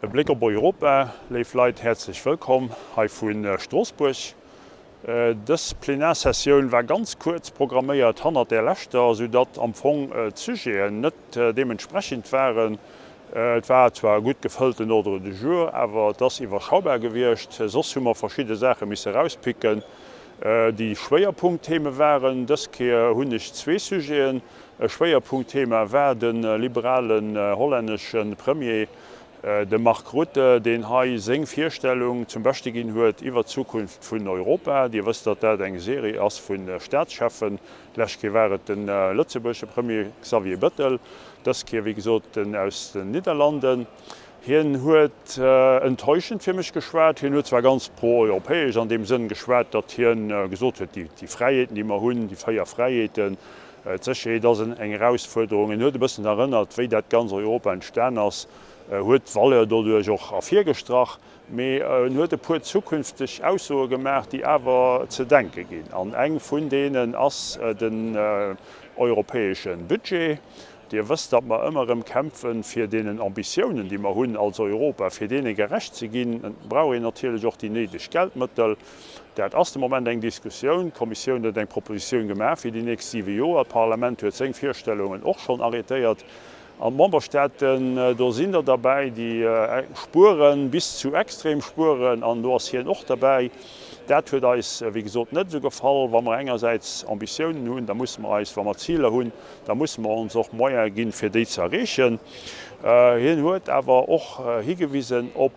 E Bléck op Europa, Léif Leit, häerzlech wëllkomm hei vu Stroossbuerg. Dës Plenarsessioun war ganz kuerz programméiert hannert där leschter, esou datt am Fong d'Sujeten net deementsprechend waren. Et war zwar e gutt gefëllten Ordre du jour, awer et ass iwwerschaubar gewiescht. Soss hu mer verschidde Saache misse erauspicken, déi Schwéierpunkttheme waren. Dës Kéier hunn ech zwee Sujeten. E Schwéierpunktthema war de liberalen hollännesche Premier, de Mark Rutte, deen hei seng Virstellung zum Beschte ginn huet iwwer d'Zukunft vun Europa. Dir wësst, datt dat eng Serie ass vu Staatscheffen. D'lescht Kéier war et de lëtzebuergesche Premier Xavier Bëttel, dës Kéier wéi gesot den aus den Nidderlanden. Hien huet enttäuschend fir mech geschwat. Hien huet zwar ganz pro-europäesch an deem Sënn geschwat, datt hien gesot huet, déi Fräiheeten, déi mer hunn, déi 4 Fräiheeten, D'Sécherheet ass eng Erausfuerderung. En huet e bëssen erënnert, wéi dat ganz Europa entstan ass, huet d'Valeur doduerch och ervirgestrach, mee en huet e puer zukünfteg Aussoe gemaach, déi awer ze denke ginn. An eng vun deenen ass den europäesche Budget. Dir wësst, datt mer ëmmer erëm kämpfen, fir deenen Ambitiounen, déi mer hunn als Europa, fir deene gerecht ze ginn. Et brauch een natierlech och déi néideg Geldmëttel. Dat ass de Moment eng Diskussioun. D'Kommissioun huet eng Propositioun gemaach fir déi nächst siwe Joer. D'Parlament huet seng Virstellungen och schonn arrêtéiert. An d'Memberstaaten, do sinn der derbäi, déi spueren, bis zu extrem spueren, an do ass hien och derbäi. Dat huet eis, wéi gesot, net esou gefall. Wa mer engersäits Ambitiounen hunn, da musse mer eis, wa mer Ziler hunn, da musse mer ons och Moyene ginn, fir déi ze erreechen. Hien huet awer och higewisen op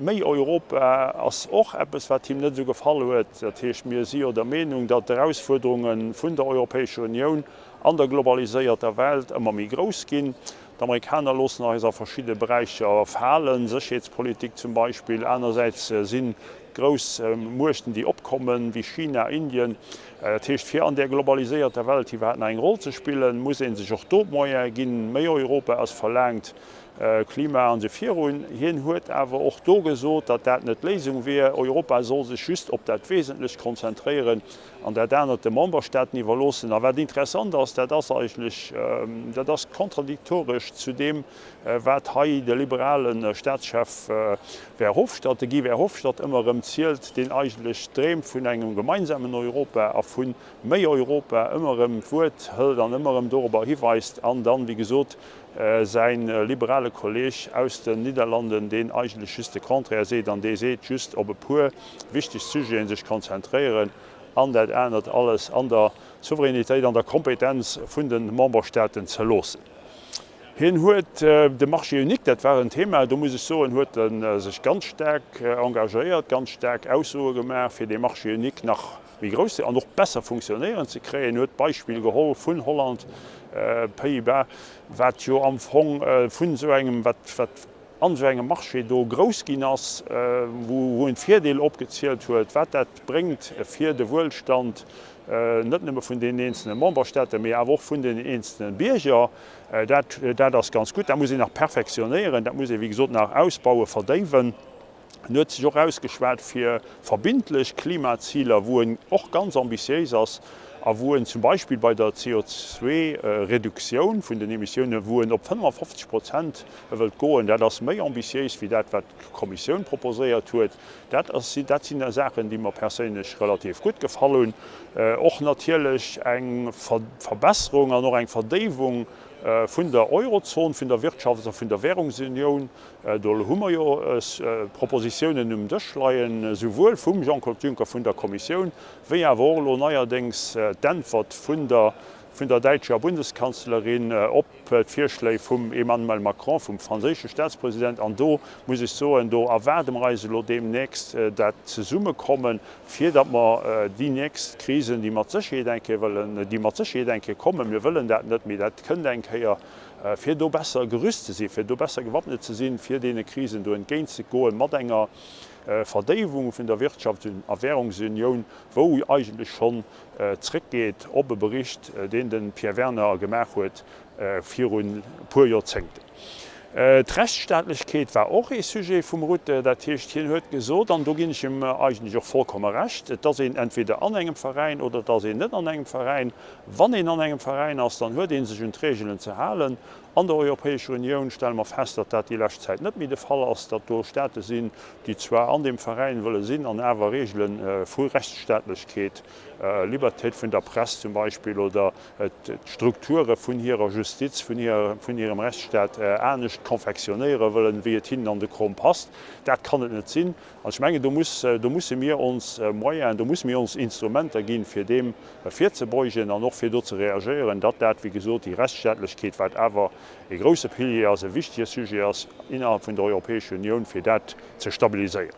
méi Europa ass och eppes, wat him net esou gefall huet. Dat heescht, mir si jo der Meenung, datt d'Erausfuerderunge vun der Europäescher Unioun an der globaliséierter Welt ëmmer méi grouss ginn. D'Amerikaner loossen eis a verschidde Beräicher falen, Sécherheetspolitik zum Beispill. Anersäits sinn grouss Muechten, déi opkommen, wéi China, Indien. Dat heescht, fir an där globaliséierter Welt iwwerhaapt nach eng Roll ze spillen, muss ee sech och do d'Moyene ginn. Méi Europa ass verlaangt, Klima an esou virun. Hien huet awer och do gesot, datt dat net d'Léisung wier. Europa soll sech just op dat Wesentlecht konzentréieren an dat anert de Memberstaaten iwwerloossen. A wat interessant ass, dat ass eigentlech, dat ass kontradiktoresch zu deem, wat hei de liberale Staatschef Verhofstadt, de Guy Verhofstadt ëmmer erëm zielt, deen eigentlech dreemt vun engem gemeinsamen Europa a vu méi Europa, ëmmer erëm d'Wuert hëlt an ëmmer erëm dorobber hiweist an dann, wéi gesot, säi liberale Kolleeg aus den Nidderlanden, deen eigentlech just de Contraire seet an dee seet, just op e puer wichteg Sujeten sech konzentréieren an dat anert alles an der Souveränitéit, an der Kompetenz vun de Memberstaaten ze loossen. Hien huet de Marché unique, dat war en Thema, do muss ech soen, huet e sech ganz staark engagéiert, ganz staark Aussoe gemaach, fir dee Marché unique nach méi grouss an och besser funktionéieren ze kréien. Hien huet d'Beispill geholl vun Holland, Pays-Bas, wat jo am Fong vun esou engem, wat, wat an esou engem Marché do grouss ginn ass, wou en d'Virdeeler opgezielt huet, wat dat bréngt fir de Wuelstand, net nëmme vun deenen eenzelne Memberstaaten, mee awer och vun den eenzelne Bierger. Dat, dat ass ganz gutt. Dat muss een nach perfektionéieren, dat muss ee wéi gesot nach ausbauen, verdéiwen. En huet sech och ausgeschwat fir verbindlech Klimaziler, wou en och ganz ambitiéis ass a wou en zum Beispill bei der CO2-Reduktioun vun den Emissiounen, wou en op 55 Prozent wëllt goen. Dat ass méi ambitiéis wéi dat, wat d'Kommissioun proposéiert huet. Dat ass, dat sinn da Saachen, déi mer perséinlech relativ gutt gefall hunn. Och natierlech eng Verbesserung an och eng Verdéiwung vun der Eurozon, vun der Wirtschafts a vun der Währungsunioun. Do hu mer jo Propositiounen um Dësch leien, esouwuel vum Jean-Claude Juncker vun der Kommissioun, wéi awer och elo neierdéngs d'Äntwert vun der vun der däitscher Bundeskanzlerin op d'Virschléi vum Emmanuel Macron, vum franséische Staatspresident. An do muss ech soen, do erwaarde mer eis elo deemnächst dat Zesummekommen, fir datt mer déi nächst Krisen, déi mat Sécherheet eng Kéier wëllen, déi mat Sécherheet eng Kéier kommen, mir wëllen dat net, mee dat kënnt eng Kéier, fir do besser gerüst ze sinn, fir do besser gewappnet ze sinn, fir deene Krisen do entgéintzegoen, mat enger Verdéiwung vun der Wirtschafts a Währungsunioun, wou eigentlech schonn zréckgeet op e Bericht, deen de Pierre Werner gemaach huet virun e puer Joerzéngten. D'Rechtsstaatlechkeet war och ee Sujet vum Rutte. Dat heescht, hien huet gesot, an do ginn ech him eigentlech och vollkomme Recht, et ass een entweder an engem Veräin oder et ass een net an engem Veräin. Wann een an engem Veräin ass, dann huet ee sech un d'Reegelen ze halen. An der Europäescher Unioun stelle mer fest, datt dat déi lescht Zäit net méi de Fall ass, datt do Staate sinn, déi zwar an deem Veräin wëlle sinn an awer Regele vu Rechtsstaatlechkeet, Libertéit vun der Press zum Beispill oder d'Strukture vun hirer Justiz, vun hirem Rechtsstaat anescht konfektionéiere wëllen, wéi et hinnen an de Krom passt. Dat kann et net sinn. An ech mengen, do muss, do musse mir ons Moyenen, do musse mir ons Instrumenter ginn, fir deem virzebeugen an och fir do ze reagéieren, datt dat, wéi gesot, déi Rechtsstaatlechkeet, wat awer e grouse Pilier ass, e wichtige Sujet ass innerhalb vun der Europäescher Unioun, fir dat ze stabiliséieren.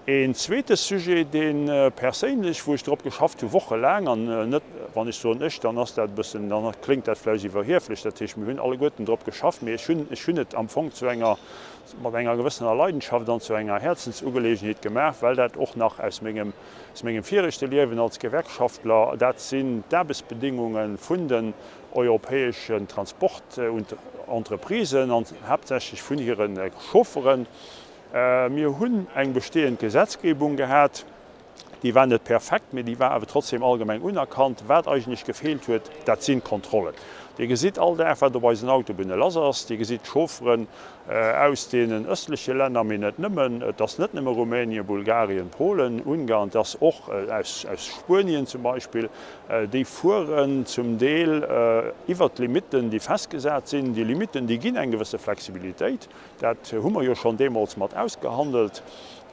Een zweete Sujet, dee perséinlech, wou ech drop geschafft hu wochelaang, an net, wann ech soen ech, dann ass dat e bëssen, dann kléngt dat vläicht iwwerhieflech, dat heescht, mir hunn alleguerten drop geschafft, mee ech hunn, ech hunn et am Fong zu enger, mat enger gewëssener Leidenschaft an zu enger Häerzensugelegenheet gemaach, well dat och nach aus mengem, aus mengem viregte Liewen als Gewerkschaftler, dat sinn d'Aarbechtsbedingunge vun den europäeschen Transportentreprisen an haaptsächlech vun hire Chaufferen. Mir hunn eng bestehend Gesetzgebung gehat. Déi war net perfekt, mee déi war awer trotzdem allgemeng unerkannt. Wat eigentlech gefeelt huet, dat sinn d'Kontrollen. Dir gesitt all Dag, wat op eisen Autobunne lass ass. Dir gesitt d'Chaufferen aus deenen ëstleche Länner, mee net nëmmen. Et ass net nëmme Rumänien, Bulgarien, Polen, Ungarn, et ass och aus Spuenien zum Beispill. Déi fueren zum Deel iwwert d'Limitten, déi festgesat sinn. Déi Limitten, déi ginn eng gewësse Flexibilitéit. Dat hu mer jo schonn deemools mat ausgehandelt.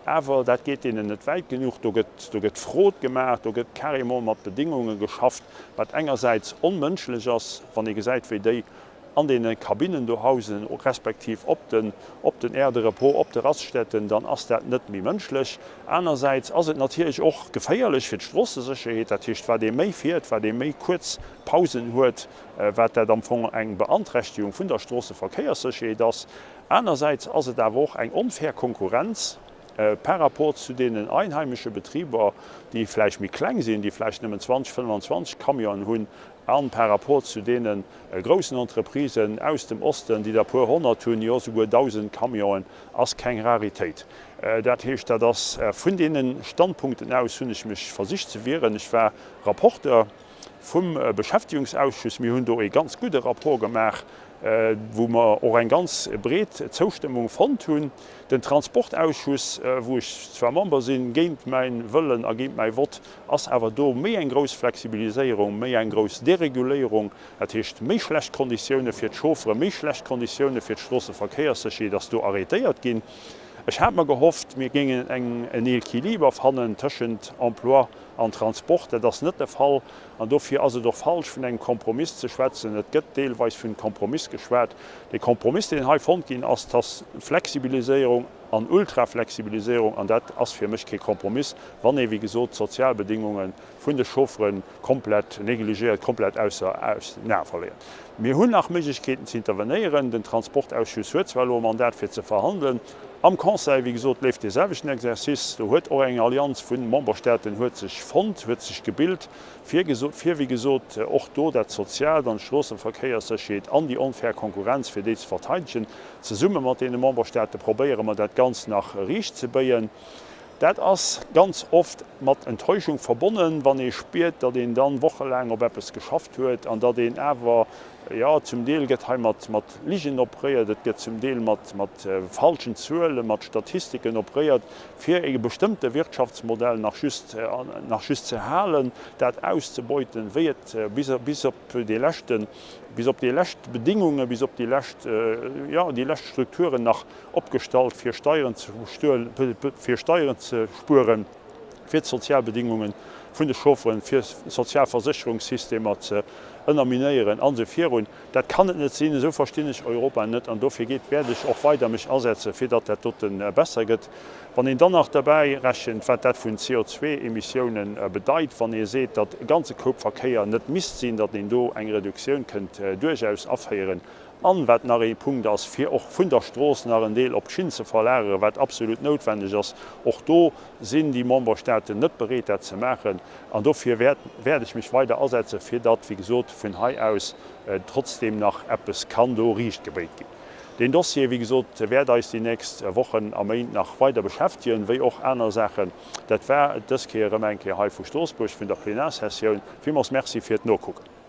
Awer dat geet deenen net wäit genuch. Do gëtt, do gëtt Fraude gemaach, do gëtt carrément mat Bedéngunge geschafft, wat engersäits onmënschlech ass, wann ee gesäit, wéi déi an deene Kabinnen do hausen, respektiv op den, op den Aires de repos, op de Raststätten, dann ass dat net méi mënschlech. Anersäits ass et natierlech och geféierlech fir d'Stroossesécherheet. Dat heescht, wat ee méi fiert, wat ee méi kuerz Pausen huet, wat dat am Fong eng Beanträchtegung vun der Stroosseverkéierssécherheet ass. Anersäits ass et awer och eng onfair Konkurrenz par rapport zu deenen einheimesche Betriber, déi vläicht méi kleng sinn, déi vläicht nëmmen 20, 25 Camionen hunn, a par rapport zu deene groussen Entreprisen aus dem Osten, déi der puer honnert hunn, jo souguer 1.000 Camionen ass keng Raritéit. Dat heescht, dat ass vun deene Standpunkten aus hunn ech mech versicht ze wieren. Ech war Rapporteur vum Beschäftigungsausschuss. Mir hunn do ee ganz gudde Rapport gemaach, wou mer och eng ganz breet Zoustëmmung fonnt hunn. Den Transportausschuss, wou ech zwar Member sinn, géint mäin Wëllen a géint mäi Vott, ass awer do méi eng grouss Flexibiliséierung, méi eng grouss Dereguléierung, dat heescht méi schlecht Konditioune fir d'Chauffere, méi schlecht Konditioune fir d'Stroosseverkéierssécherheet ass do arrêtéiert ginn. Ech hat mer gehofft, mir géingen en Équiliber fannen tëschent Emploi an Transport. Dat ass net de Fall. An dofir ass et och falsch, vun engem Kompromiss ze schwätzen. Et gëtt deelweis vun Kompromiss geschwat. Dee Kompromiss, deen hei fonnt ginn ass, 't ass Flexibiliséierung an Ultraflexibiliséierung. An dat ass fir mech kee Kompromiss, wann ee, wéi gesot, d'Sozialbedingunge vun de Chauffere komplett negligéiert, komplett ausser den Ae verléiert. Mir hunn nach Méiglechkeeten ze intervenéieren. Den Transportausschuss huet zwar elo e Mandat fir ze verhandelen. Am Conseil, wéi gesot, leeft dee selwechten Exercice. Do huet och eng Allianz vu Memberstaaten huet sech fonnt, huet sech gebilt, fir, fir wéi gesot och do dat Soziaalt an d'Stroosseverkéierssécherheet an déi onfair Konkurrenz, fir déi ze verteidegen. Zesumme mat deene Memberstaate probéiere mer dat Ganzt nach riichtzebéien. Dat ass ganz oft mat Enttäuschung verbonnen, wann ee spiert, datt een dann wochelaang op eppes geschafft huet an datt een awer, jo, zum Deel gëtt hei mat mat Ligen opréiert, et gëtt zum Deel mat mat falschen Zuelen, mat Statistiken opréiert, fir e bestëmmte Wirtschaftsmodell nach just nach just ze halen, dat auszebeuten, wéi et bis bis op dee leschten, bis op déi lescht Bedingungen, bis op déi lescht, jo, déi lescht Strukturen nach opgestallt fir Steieren ze fir Steieren ze spueren, fir d'Sozialbedingunge vun de Chaufferen, fir Sozialversécherungssystemer ze ënnerminéieren an esou virun. Dat kann et net sinn. Esou verstinn ech Europa net an dofir geet wäert ech och weider mech asetze fir datt dat dote besser gëtt. Wann een dann nach derbäi rechent, wat dat vun CO2-Emissiounen bedeit, wann ee seet, datt e ganze Koup Verkéier net misst sinn, datt een do eng Reduktioun kënnt duerchaus aféieren, An, wat nach ee Punkt ass, fir och vun der Strooss nach en Deel op d'Schinn ze verlageren, wat absolut noutwendeg ass, och do sinn déi Memberstaaten net bereet, dat ze maachen. An dofir wäert, wäert ech mech weider asetzen, fir datt, wéi gesot, vun hei aus trotzdem nach eppes kann do riichtgebéit ginn. Deen Dossier, wéi gesot, wäert eis déi nächst Wochen a Méint nach weider beschäftegen, wéi och aner Saachen. Dat war et dës Kéier erëm eng Kéier hei vu Stroossbuerg, vun der Plenarsessioun. Villmools Merci fir d'Nokucken.